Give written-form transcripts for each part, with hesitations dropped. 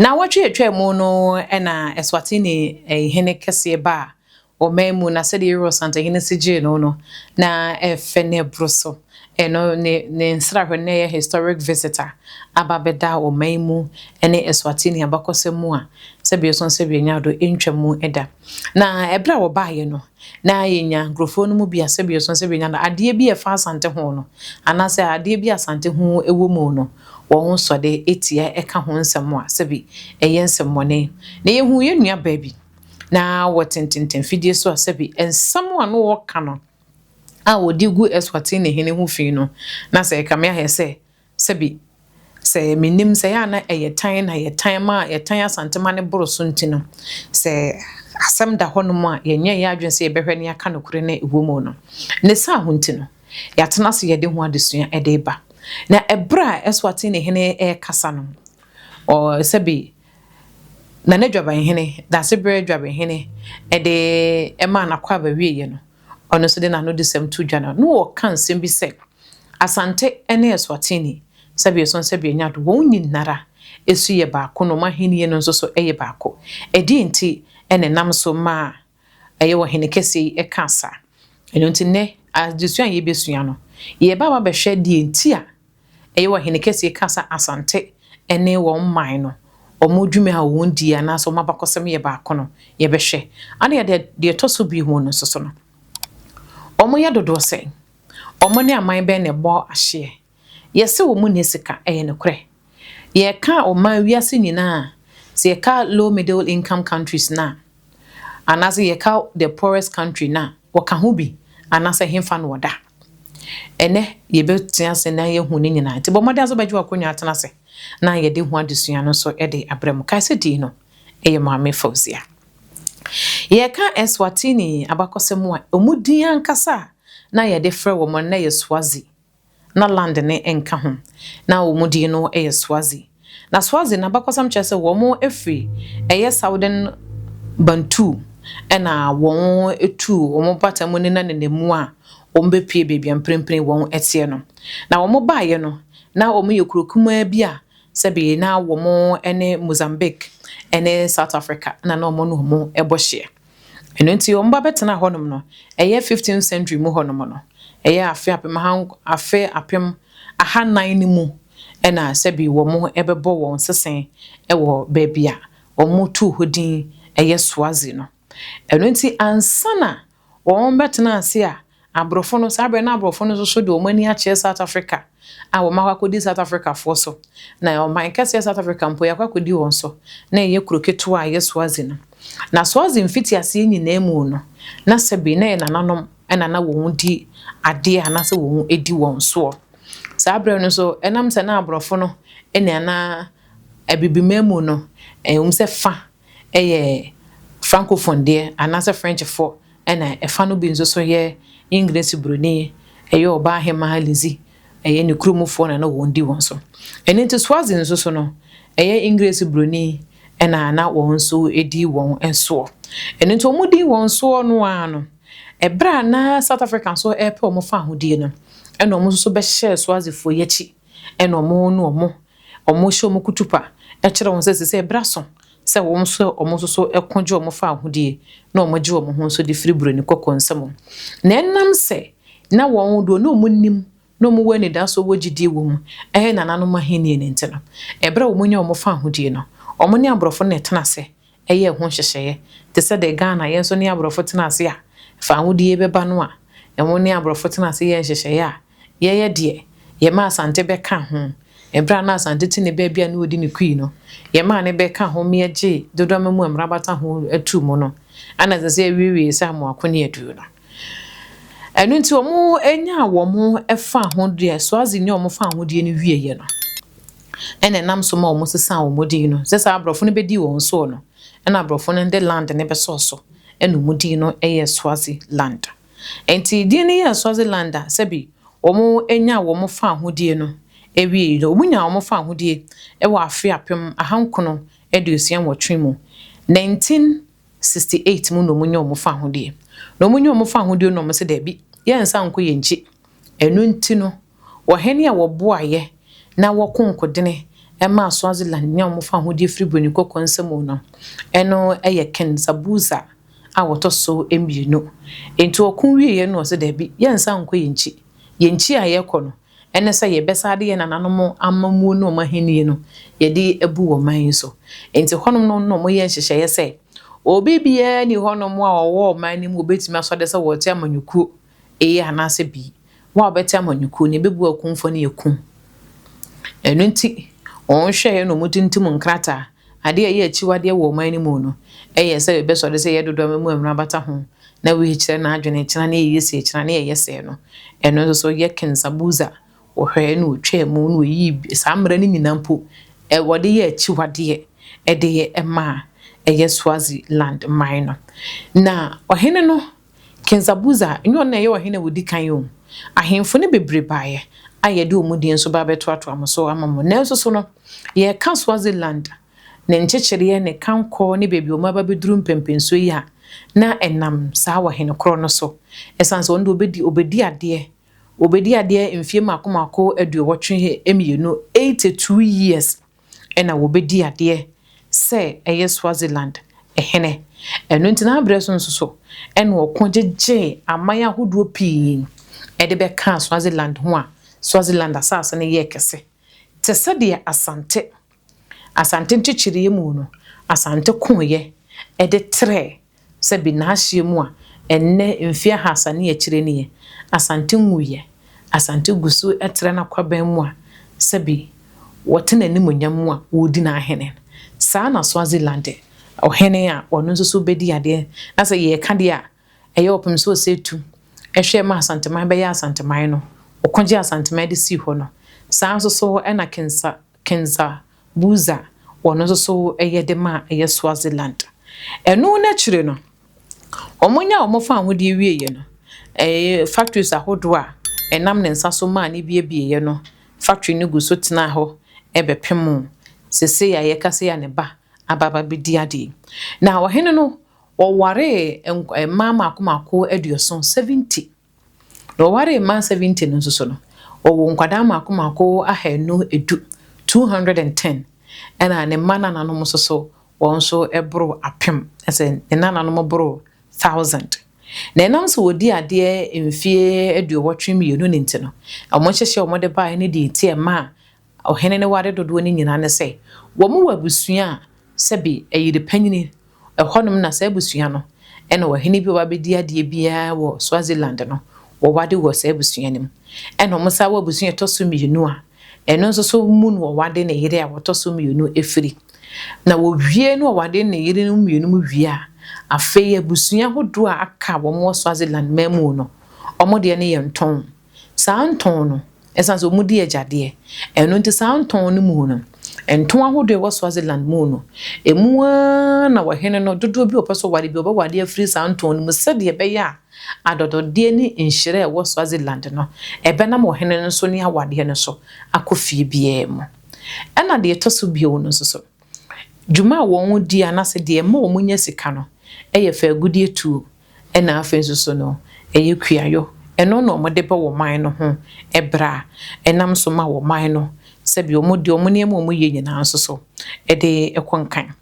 Nnawɔtwe a atwam mu no na Eswatini hene kɛseɛ baa ɔman mu na sɛdeɛ Euro Santehene si gyee no no, na ɛfɛ ne ɛboro so. Ɛno ne ne nsrahwɛ no yɛ historic visit a aba abɛda ɔman mu ne Eswatini abakɔsɛm mu a sɛbi ɛso sɛbi ɛnya do ntwa mu da. Na ɛberɛ a wɔbaeɛ no, na yɛnya nkurɔfoɔ no mu bi a sɛbi ɛso sɛbi ɛnya do adeɛ bi a ɛfa Asante ho no anaasɛ adeɛ bi a Asante ho wɔ mu no, wɔn sɔde etia ɛka ho nsɛm a sɛbi ɛyɛ nsɛmmɔne. Na yɛhu yɛn nua baa bi na wɔtententen fidie so a sɛbi nsɛm a no wɔka no a wɔde gu Eswatini hene ho fi no, na sɛ ɛkame ayɛ sɛ sɛbi sɛ menim sɛ yɛ a na ɛyɛ tan na yɛtan ma yɛtan Asantema ne boro so nti no, sɛ asɛm da hɔnom a yɛnyɛ yɛ adwene sɛ yɛbɛhwɛ ne aka nokorɛ no ɛwɔ mu no. Ne saa ho nti no, yɛatena ase yɛde ho adesua ɛde ba. Na ɛberɛ a Eswatini hene ɛrekasa no, ɔ sɛbi Nana Dwabenhene, Dasebrɛ Dwabenhene ɛde ɛmaa n'akɔ abawieɛ no, ɔno nso de n'ano de sɛm to dwa no, na wɔka nsɛm bi sɛ Asante ne Eswatini, sɛbi ɛso sɛbi ɛnya do, wɔn nyinara esu yɛ baako na wɔn ahenni no nso so yɛ baako. Ɛdeɛ nti ɛna ɛnam so maa ɛyɛ ɔhene kɛseɛ yi ɛka saa. Ɛno nti nnɛ adesua a yɛbɛsua no, yɛba aba bɛhwɛ deɛ nti a ɛyɛ ɔhene kɛseɛ ka sa Asante ne wɔn man no, wɔn dwuma a wɔn di anaasɛ wɔn abakɔsɛm yɛ baako no, yɛbɛhwɛ. Ana yɛde deɛ ɛtɔ so bi ho no nso so no, wɔn yɛ dodoɔ sɛn? Wɔn ne aman bɛn na ɛbɔ ahyeɛ? Yɛsɛ wɔn nni sika, ɛyɛ nokorɛ. Yɛka ɔman wiase nyinaa, sɛ yɛka low middle income countries na anaasɛ yɛka the poorest country na wɔka ho bi anaasɛ hemfa no wɔda. Ɛnɛ yɛbɛtena ase na yɛhu ne nyinaa. Nti bɔ mmɔden sɛ wobɛgye w'akonnwa atena ase na yɛde ho adesua no nso de abrɛ mu. Kae sɛ din no ɛyɛ Maame Fauzia. Yɛka Eswatini abakɔsɛm a, ɔmu din ankasa a na yɛde frɛ wɔn na yɛ Swazi. Na land ne nka ho. Na wɔn din no yɛ Swazi. Na Swazi n'abakɔsɛm kyerɛ sɛ wɔn afiri ɛyɛ Southern Bantu ɛna wɔn etu wɔn bata mu ne na nenam a wɔn bɛpie baabi a mprempren wɔn teɛ no. Na wɔn baeɛ no, na wɔn yɛ kuro kumaa bi a sɛbi na wɔn ne Mozambique ne South Africa na na wɔn ne wɔn bɔ hyeɛ. Ɛno nti wɔn ba bɛtena hɔnom no, ɛyɛ 15th century mu hɔnom no, ɛyɛ afe 1400 no mu ɛna sɛbi wɔn bɛbɔ wɔn sesen ɛwɔ baabi a wɔn tuu hɔ din ɛyɛ Swazi no. Ɛno nti ansa na wɔn bɛtena ase a aborɔfo no, saa berɛ na aborɔfo no nso so de wɔn ani akyerɛ South Africa a wɔn akɔ akɔdi South Africafoɔ so. Na ɔman kɛseɛ South Africa mpo yɛakɔ akɔdi wɔn so na ɛyɛ kuro ketewa a ɛyɛ Swazi no. Na Swazi mfitiaseɛ nyinaa mu no, na sɛbi na yɛ nananom ɛna na wɔn di adeɛ anaasɛ wɔn di wɔn soɔ. Saa berɛ no nso, ɛnam sɛ na aborɔfo no ɛna ana abibiman mu no, ɛwom sɛ fa ɛyɛ Francophone deɛ anaasɛ Frenchfoɔ, ɛna ɛfa no bi nso so yɛ English buroni, ɛyɛ ɔbaa hemaa Lizzie, ɛyɛ ne kuromfoɔ na na wɔn di wɔn so. Ɛno nti Swazi nso so no, ɛyɛ English buroni ɛna na wɔn nso di wɔn soɔ. Ɛno nti wɔn di wɔn soɔ no ara no, ɛberɛ a na South Africa nso ɛrepɛ wɔn fa ahodie no, ɛna wɔn nso so bɛhyɛɛ Swazifoɔ yi akyi, ɛna wɔn ne wɔn hyɛ wɔn kutupa ɛkyerɛ wɔn sɛ sɛ ɛberɛ aso sɛ wɔn nso wɔn nso so ɛko gye wɔn fa ahodie na wɔn gye wɔn ho nso de firi buroni kɔkɔɔ nsam. Na ɛnam sɛ na wɔn doɔ na wɔn nim na wɔn wɔ anidasoɔ wɔ gyidie wɔ mu ɛyɛ nananom ahenni ne nti no, ɛberɛ a wɔn nya wɔn fa ahodie no, wɔn ne aborɔfo no ɛtena ase ɛyɛ ho nhyehyɛeɛ te sɛ deɛ Ghana yɛn nso ne aborɔfo tena ase a fa ahodie bɛba no a, wɔn ne aborɔfo tena ase yɛ nhyehyɛeɛ a yɛyɛ deɛ yɛma Asante bɛka ho. Ɛberɛ a na Asante te ne baabi a na ɔdi ne kui no, yɛmaa ne bɛka ho ma yɛgye dodoɔ ama mu a mmarabata ho atu mu no, ana ɛsɛ sɛ yɛwiewie sɛ amoako ne aduro no. Ɛno nti wɔn nyaa wɔn fa ho deɛ Swazi ne wɔn fa ahodie no wieɛ no, ɛna ɛnam so ma wɔn sesa wɔn din no. Sɛ saa aborɔfo no bɛdi wɔn soɔ no, ɛna aborɔfo no de land ne bɛsɔɔ so, ɛna wɔn din no yɛ Swaziland. Nti din no yɛ Swaziland a sɛbi wɔn nya wɔn fa ahodie no awie no, wɔn nya wɔn fa ahodie wɔ afe 1968 mu, 1968 mu na wɔn nya wɔn fa ahodie. Na wɔn nya wɔn fa ahodie no, wɔn sɛ daabi, yɛn nsa nkɔ yɛn nkyi. Ɛno nti no, ɔhene a wɔboaeɛ na wɔko nkodene maa Swaziland nyaa wɔn fawohodie firi Buroni kɔkɔɔ nsam no, ɛno yɛ King Zabuza a wɔtɔ so mmienu. Enti ɔko wieeɛ no ɔse daabi, yɛnsan nkɔ yɛn nkyi. Yɛn nkyi a yɛrekɔ no, ɛne sɛ yɛbɛsan de yɛn nananom amammuo ne wɔn ahennie no, yɛde abu wɔ man yi so. Enti hɔnom no na wɔyɛ nhyehyɛeɛ sɛ, obi biara nni hɔnom a ɔwɔ ɔman no mu a obɛtumi asɔre sɛ wɔte amanyɔkuo A anaasɛ B. Wo a wobɛte amanyɔkuo no, yɛbɛbu akumfoɔ no yɛ kum. Ɛno nti, wɔhwɛeɛ na wɔtintim nkrataa. Adeɛ a ɛyɛ akyiwadeɛ wɔ ɔman no mu no, ɛyɛ sɛ yɛbɛsɔre sɛ yɛyɛ dodoɔ ama mu mmara bata ho, na wei kyerɛ n'adwene, kyena na yɛyɛ sei, kyena na yɛyɛ sɛɛ no. Ɛno nso so yɛ Kensabuza. Wɔhwɛeɛ na wɔtwaa mu na wɔyii saa mmara no nyinaa mpo, wɔde yɛ akyiwadeɛ de maa ɛyɛ Swaziland man no. Na ɔhene no Kenzabuza, ɛnyɛ ɔno na ɛyɛ ɔhene a ɔdi kan o. Ahemfo no bebree baeɛ a yɛde wɔn din nso ba abɛtoatoa mo so ama mo. Nanso so no, yɛreka Swaziland ne nkyekyereɛ, ne kankɔ ne baabi a wɔn aba bɛduru mpɛmpɛnsuo yi a, na ɛnam saa ɔhene korɔ no so. Ɛsiane sɛ ɔno deɛ ɔbɛdi, ɔbɛdi adeɛ, ɔbɛdi adeɛ mfeɛ mmaako mmaako 82, 82 years. na wɔbɛdi adeɛ sɛ ɛyɛ Swaziland hene. Ɛno nti n'aberɛ so nso so ɛna ɔko gyegyee aman ahodoɔ pii de bɛkaa Swaziland ho a Swaziland asase no yɛɛ kɛse. Te sɛ deɛ Asante, Asante nkyekyereɛ mu no, Asante koeɛ de trɛɛ Sɛ bi n'ahyeɛ mu a, ɛnnɛ mfeɛ ahasa ne akyire nie, Asante nwuiɛ. Asante gu so trɛ n'akwaban mu a, sɛbi wɔte n'animuonyam mu a wɔredi n'ahene. Saa na Swaziland ɔhene a ɔno nso so bɛdi adeɛ, na sɛ yɛreka deɛ a, ɛyɛ ɔpem sɛ ɔsɛ tu hwɛ ma Asanteman bɛyɛ Asanteman no, ɔko gyee Asanteman de sii hɔ no. Saa nso so na Kensa, Kenza Buza ɔno nso so yɛ de maa ɛyɛ Swaziland. Ɛno n'akyire no, wɔn nyaa wɔn fawohodie wieeɛ no, ɛyɛ factories ahodoɔ a ɛnam ne nsa so maa ne biebieeɛ no, factory no gu so tenaa hɔ bɛpem sesei a yɛka sei a ne ba aba abɛdi adeɛ yi. Na ɔhene no, ɔwaree mmaa mmaako mmaako 70, 70. Na ɔwaree mmaa 70 no nso so no, ɔwoo nkwadaa mmaako mmaako 210, 210, ɛna ne mma nananom nso so, wɔn nso boro apem, ɛsɛ ne nananom boro 1,000. Na ɛnam sɛ wɔdii adeɛ mfeɛ 82 no nti no, wɔn nhyehyɛɛ a wɔde baeɛ no deɛ ɛti ɛmaa ɔhene no ware dodoɔ no nyinaa ne sɛ, wɔn wɔ abusua a sɛbe ɛyere panyini, ɛhɔnom na saa abusua no ɛna ɔhene bi a ɔba bɛdi adeɛ biara wɔ Swaziland no, wɔwade wɔ saa abusua no mu. Ɛna wɔn san wɔ abusua a ɛtɔ so mmienu a, ɛno nso so mu na wɔwade ne yere a wɔtɔ so mmienu firi. Na wɔwie na wɔwade ne yere no mmienu mu wie a, afei abusua ahodoɔ a aka a wɔn wɔ Swaziland man mu no, wɔn deɛ no yɛ ntɔn. Saa ntɔn no, ɛsiane sɛ wɔdi agyadeɛ, ɛno nti saa ntɔn no mu no, ntɔn ahodoɔ a ɛwɔ Swaziland mu no, ɛmu ara na ɔhene no, dodoɔ bi a ɔpɛ sɛ ɔware bi, ɔbɛware afiri saa ntɔn no mu sɛdeɛ ɛbɛyɛ a adɔdɔdeɛ ne nhyira a ɛwɔ Swaziland no, ɛbɛnam ɔhene no so ne awadeɛ no so akɔ fie biara mu. Ɛna deɛ ɛtɔ so bio no nso so, dwuma a wɔdi anaasɛ deɛ ɛma wɔnya sika no yɛ faagudeɛ tuo. Ɛna afei nso so no, ɛyɛ kuayɔ. Ɛno na wɔde bɔ wɔn man no ho bra. Ɛnam so ma wɔn man no, sɛbi wɔn deɛ wɔn nneɛma a wɔyɛ nyinaa nso so de kɔ nkan.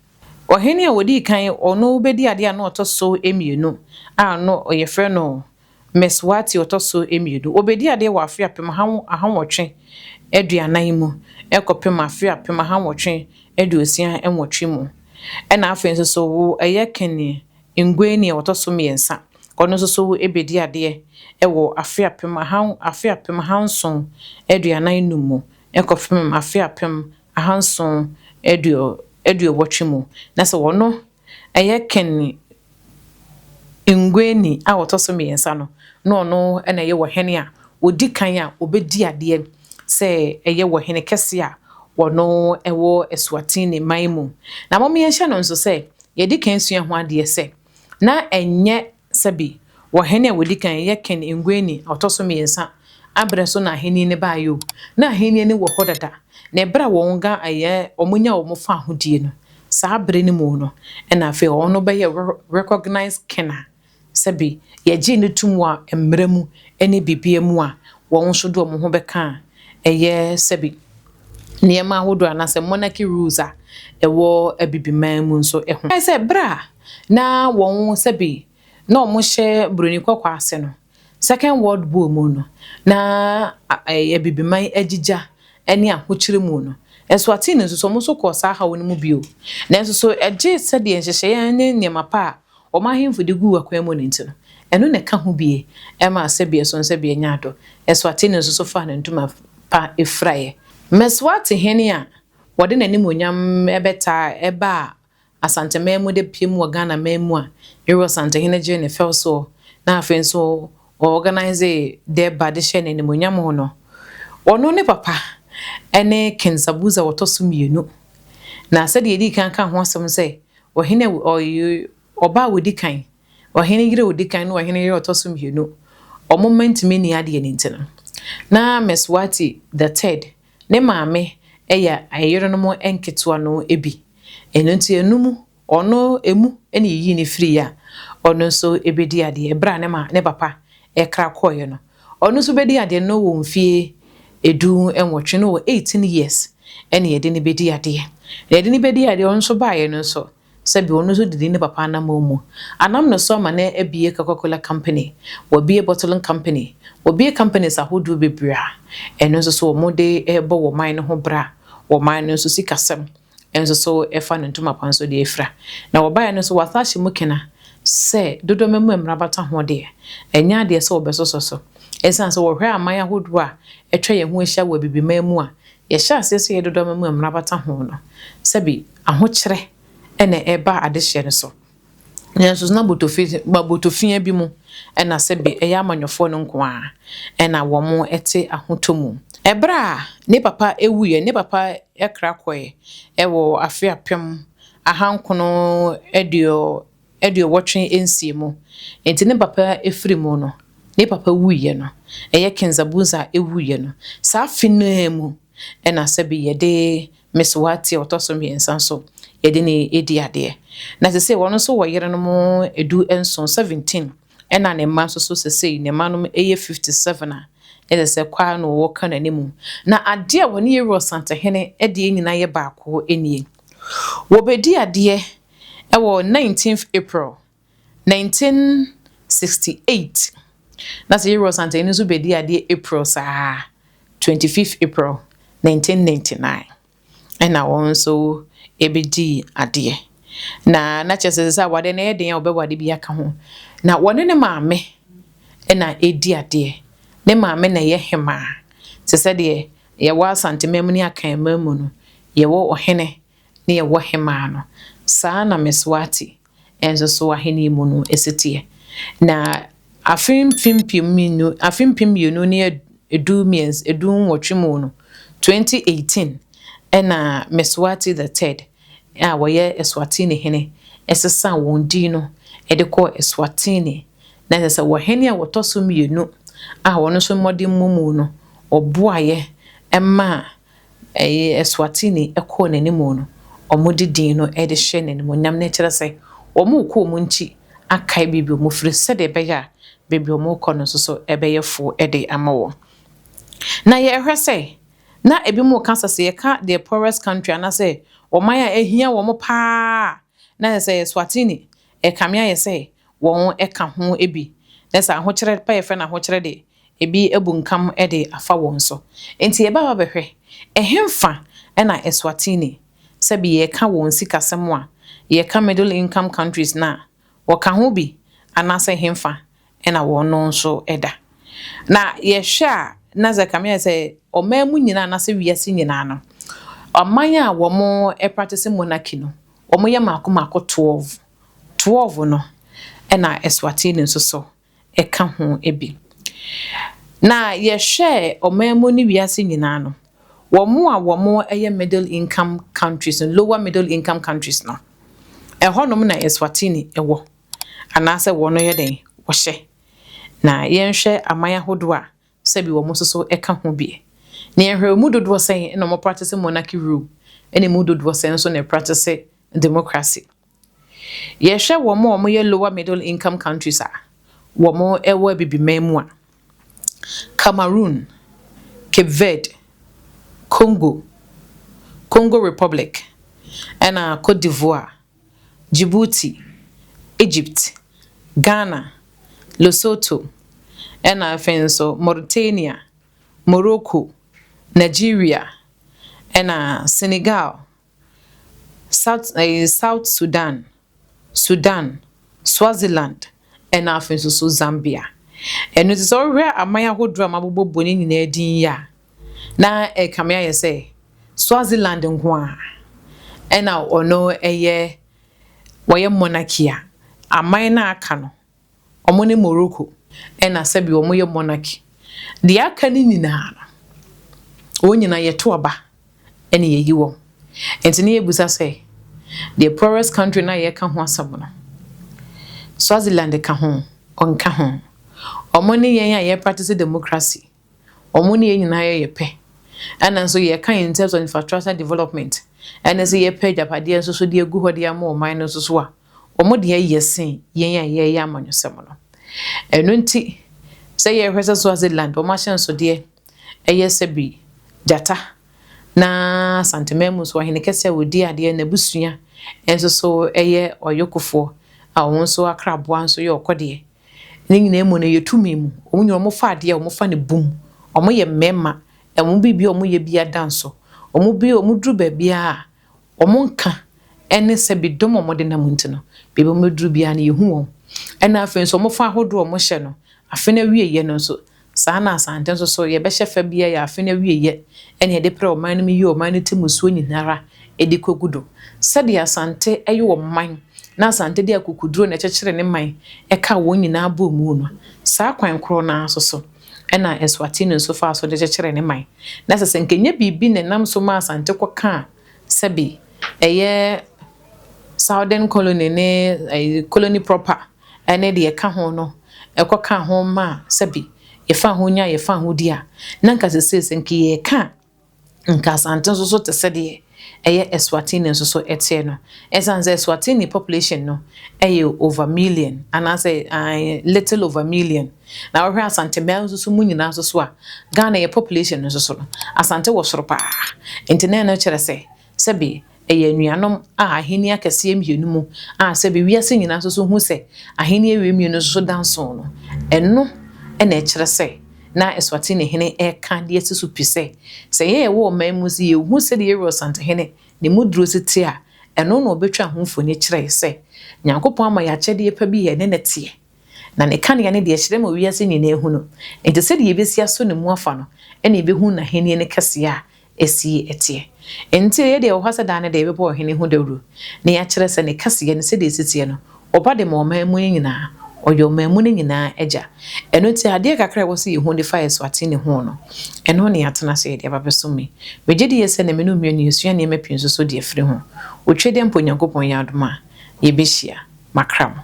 Ɔhene a ɔdii kan, ɔno bɛdi adeɛ a na ɔtɔ so mmienu a no yɛfrɛ no Mswati ɔtɔ so mmienu. Ɔbɛdii adeɛ wɔ afe 1840 mu kɔpem afe 1868 mu. Ɛna afei nso so ɛyɛ Kene Ngueni a ɔtɔ so mmiɛnsa, ɔno nso so bɛdi adeɛ wɔ afe apem aha afe 1745 mu kɔpem afe 1788 mu. Na sɛ ɔno yɛ Ken Ngueni a ɔtɔ so mmiɛnsa no, na ɔno na ɛyɛ ɔhene a ɔdi kan a ɔbɛdi adeɛ sɛ ɛyɛ ɔhene kɛseɛ a ɔno wɔ Eswatini man mu. Na mom yɛnhyɛ no nso sɛ Yɛadi kan asua ho adeɛ sɛ, na ɛnyɛ sɛbe ɔhene a ɔdi kan yɛ Ken Ngueni a ɔtɔ so mmiɛnsa aberɛ so na ahennie no baeɛ o, na ahennie no wɔ hɔ dada, na ɛberɛ a wɔn ga ɛyɛ wɔn nya wɔn fahodie no, saa berɛ no mu no ɛna afei ɔno bɛyɛ recognized king a sɛbe yɛgyee no tom wɔ mmara mu ne biribiara mu a wɔn nso de wɔn ho bɛka a ɛyɛ sɛbe. Nneɛma ahodoɔ anaasɛ monarchy rules a ɛwɔ Abibiman mu nso ho. Ɛyɛ sɛ berɛ a na wɔn sɛbi na wɔhyɛ Buroni kɔkɔɔ ase no, Second World War mu no, na Abibiman agyigya ne ahokyere mu no, Eswatini nso so wɔn nso kɔɔ saa haw no mu bio. Nanso so ɛgye sɛdeɛ nhyehyɛeɛ ne nneɛma pa a wɔn ahemfo de guu akwan mu no nti no, ɛno na ɛka ho bie ɛma sɛbi ɛso sɛbi ɛnya adɔ. Eswatini nso so faa ne ntoma pa efiraeɛ. Mswati hene a wɔde n'animonyam ɛbɛtaa ɛbaa Asanteman mu de pie mu wɔ Ghana man mu a Yɛwɔ Asantehene gye ne fɛw soɔ na afei nso ɔorganise durbar de hyɛ n'animonyam ho no, ɔno ne papa ne King Sobhuza wɔtɔ so mmienu. Na sɛdeɛ yɛdi kan ka ho asɛm sɛ ɔhene ɔyɛ ɔbaa a wɔdi kan, ɔhene yere a wɔdi kan ne ɔhene yere a ɔtɔ so mmienu, ɔmo mma ntumi nni adeɛ no nti no, na Mswati the Third ne maame yɛ ayerenom nketewa no bi. Ɛno nti enum ɔno emu na yɛyii ne firi a ɔno nso bɛdi adeɛ ɛberɛ a ne ma ne papa ɛkra kɔɔeɛ no. Ɔno nso bɛdi adeɛ no wɔ mfie 18 no, wɔ 18 years ɛna yɛde ne bɛdi adeɛ. Na yɛde ne bɛdi adeɛ, ɔno nso baeɛ no nso, sɛbi, ɔno nso didi ne papa anammɔn mu. Anam no so ama no abie Coca-Cola Company, wɔbie bottling company, wɔbie companies ahodoɔ bebree a ɛno nso so wɔn de ɛrebɔ wɔn man no ho bra, wɔn man no nso sikasɛm nso so ɛfa ne ntoma pa nso de afira. Na wɔbaeɛ no nso, wɔasa ahyɛ mu kena sɛ dodoɔ mu mmara bata ho deɛ, ɛnyɛ adeɛ sɛ wɔbɛsosɔ so. Ɛsiane sɛ wɔhwɛ aman ahodoɔ a atwa yɛn ho ahyia wɔ Abibiman mu a yɛhyɛ aseɛ sɛ yɛ dodoɔ mu mmara bata ho no, sɛbi, ahokyerɛ ɛna ɛba adehyeɛ no so. Nanso na botofia bi mu ɛna sɛbi ɛyɛ amanyɔfoɔ no nko ara ɛna wɔn te ahotɔ mu. Ɛberɛ a ne papa ewuiɛ, ne papa ɛkra kɔɛ ɛwɔ afe 1986 mu. Nti ne papa efiri mu no, ne papa wuiɛ no, ɛyɛ King Sobhuza ewuiɛ no, saa afe no mu ɛna sɛbi yɛde Mswati a ɔtɔ so mmiɛnsa nso yɛde ne edi adeɛ. Na sese wɔn nso wɔ yerenom 17, 17, ɛna ne mma nso so, sese ne mma no yɛ 57 a ɛsɛ sɛ kwaa no wɔka n'anim. Na adeɛ a wɔne yɛwura Ɔsantehene deɛ nyinaa yɛ baako nie. Wɔbɛdi adeɛ ɛwɔ 19th April 1968, na sɛ yɛwura Ɔsantehene nso bɛdi adeɛ April saa, 25th April 1999, ɛna wɔn nso ɛbɛdi adeɛ. Na kyerɛ sɛ awadeɛ no ɛyɛ den a wɔbɛwade bi aka ho. Na wɔne ne maame ɛna ɛdi adeɛ. Ne maame na ɛyɛ hemaa te sɛ deɛ yɛwɔ Asanteman mu ne Akanman mu no, yɛwɔ ɔhene ne yɛwɔ hemaa no, saa na Mswati nso so ahenni mu no esi teɛ. Na afe mpem mmienu, afe 2013, 18 mu no, 2018, ɛna Mswati the Third a wɔyɛ Eswatini hene ɛsesa wɔn din no ɛde kɔ Eswatini. Na ɛsɛ sɛ wɔhene a wɔtɔ so mmienu a wɔn nso mmɔden mu mu no ɔboayɛ ɛma ɛyɛ Eswatini ɛkɔɔ n'anim no, wɔde din no ɛde hyɛ n'animonyam na ɛkyerɛ sɛ wɔn rekɔ wɔn nkyi akae biribi wɔn firi, sɛdeɛ ɛbɛyɛ a baabi wɔn rekɔ no nso so ɛbɛyɛ fo ɛde ama wɔn. Na yɛhwɛ sɛ na ebi mu ka sɛ yɛka the poorest country anaasɛ ɔman a ehia wɔn paa, na yɛ sɛ Eswatini ɛkame ayɛ sɛ wɔn ɛka ho bi, na sɛ ahokyerɛ pa yɛfrɛ no ahokyerɛ de ebi ebu nkam ɛde afa wɔn so. Nti yɛba ba bɛhwɛ ɛhemfa ɛna Eswatini, sɛbi, yɛka wɔn sikasɛm a yɛka middle income countries na wɔka ho bi anaasɛ hemfa ɛna wɔn no nso ɛda. Na yɛhwɛ a, na sɛ kame ayɛ sɛ ɔman mu nyinaa anaasɛ wiase nyinaa no, ɔman a wɔn practice monarchy no, wɔn yɛ mako mako 12. 12 no ɛna Eswatini nso so ɛka ho bi. Na yɛhwɛ ɔman mu ne wiase nyinaa no, wɔn a wɔn yɛ middle income countries no, lower middle income countries no, ɛhɔnom na Eswatini ɛwɔ anaasɛ wɔn yɛ den wɔhyɛ. Na yɛnhwɛ aman ahodoɔ a sɛbi wɔn nso so ɛka ho bi na yɛhwɛ emu dodoɔ sɛn na wɔn practice monarchy rule, ɛna emu dodoɔ sɛn nso na practice democracy. Yɛhwɛ wɔn a wɔyɛ lower middle income countries a wɔn ɛwɔ Abibiman mu a, Cameroon, Cape Verde, Congo, Congo Republic, ɛna Cote d'Ivoire, Djibouti, Egypt, Ghana, Lesotho, ɛna afei nso Mauritania, Morocco, Nigeria, ɛna Senegal, South Sudan, Sudan, Swaziland, ɛna afei nso so Zambia. Ɛno nti sɛ wohwɛ aman ahodoɔ a mabobɔbɔ ne nyinaa din yi a, na ɛkame ayɛ sɛ Swaziland nko a ɛna ɔno ɛyɛ wɔyɛ monarchy a aman no aka no, ɔmo ne Morocco ɛna sɛbi ɔmo yɛ monarchy. Deɛ aka no nyinaa no, wɔn nyinaa yɛto aba ɛna yɛyi wɔn. Nti ne yɛbusa sɛ the poorest country na yɛka ho asɛm no, Swaziland ka ho, ɔnka ho? Ɔmo ne yɛn a yɛ practice democracy, ɔmo ne yɛn nyinaa yɛyɛ pɛ. Ɛna nso yɛka in terms of infrastructure development ɛna sɛ yɛpɛ agyapadeɛ nso so de agu hɔ de ama ɔman no nso so a, ɔmo deɛ yɛ sen yɛn a yɛyɛ amanyɔsɛm no. Ɛno nti sɛ yɛhwɛ sɛ Swaziland ɔmo ahyɛnsodeɛ ɛyɛ sɛbi gyata, na Asanteman mu nso ɔhene kɛseɛ a wɔdi adeɛ n'abusua nso so ɛyɛ ɔyokofoɔ a wɔn nso akraboa nso yɛ ɔkɔdeɛ. Ne nyinaa mu no, yɛ tumi mu wɔn nyinaa wɔn fa adeɛ a wɔn fa ne bum. Wɔn yɛ mmarima. Wɔn biribi a wɔyɛ bi ada nso wɔn bi wɔn duru baabi a wɔn nka ɛne sɛbi dɔm a wɔde nam nti no, beebi a wɔn duru biara no, yɛhu wɔn. Ɛna afei nso wɔn fa ahodoɔ a wɔhyɛ no afe no awieɛ no nso saa na Asante nso so yɛbɛhyɛ fa bi yɛ afe no awieɛ, ɛna yɛde prɛ ɔman no mu yi ɔman no ti musuo nyinara ɛde kɔgu do sɛdeɛ Asante ɛyɛ ɔman na Asante de akokuduro na ɛkyekyere ne man ɛka wɔn nyinaa bɔ mu no. Saa kwan korɔ naa nso so ɛna Eswatini nso fa so de kyekyere ne man. Na sɛ nkɛnyɛ biribi na ɛnam so ma Asante kɔka sɛbi ɛyɛ Southern Colony ne ɛyɛ colony proper ɛne deɛ ɛka ho no, ɛkɔka ho ma sɛbi yɛfa ho nya yɛfa ho di a, na nka sɛ sɛ nka yɛka nka Asante nso so te sɛ deɛ ɛyɛ Eswatini nso so ɛteɛ no. Ɛsiane sɛ Eswatini population no ɛyɛ over million anaasɛ little over million, na wɔhwɛ Asanteman nso so mu nyinaa nso so a, Ghana yɛ population no nso so no, Asante wɔ soro paa. Nti na ɛno kyerɛ sɛ sɛbi ɛyɛ anuanom a ahenni akɛseɛ mmienu mu a sɛbi wiase nyinaa nso so hu sɛ ahenni awie mmienu nso so da nson no. Ɛno ɛna ɛkyerɛ sɛ na Eswatini hene ɛka de asi so pi sɛ yɛn ɛwɔ ɔman mu sɛ yɛhu sɛdeɛ yɛwɔ Asantehene ne mu duro si te a, ɛno na ɔbɛtwa ho mfoni kyerɛ sɛ Nyankopɔn ama yɛ akyɛdeɛ pa bi yɛ ne ne teɛ na ne kanea ne deɛ kyerɛ ma wiase nyinaa hu no. Nti sɛdeɛ yɛbɛsi aso ne mu afa no, ɛna yɛbɛhu n'ahenni no kɛseɛ a ɛsi ɛteɛ. Nti yɛ deɛ wɔ hɔ sɛ daa ne deɛ yɛbɛbɔ ɔhene ho dawuro na yɛakyerɛ sɛ ne kɛseɛ no sɛdeɛ ɛsi teɛ no, ɔba de ma ɔman mu no nyinaa, ɔyɛ ɔman mu no nyinaa agya. Ɛno nti adeɛ kakra a ɛwɔ sɛ yɛhu de fa Eswatini ho no, ɛno ne yɛatena so yɛde aba bɛso mi. Megye di yɛ sɛ ne mene mmienu yɛsua nneɛma pii nso so de afiri ho. Otwa deɛ mpo Onyankopɔn yɛ adom a yɛbɛhyia makra mo.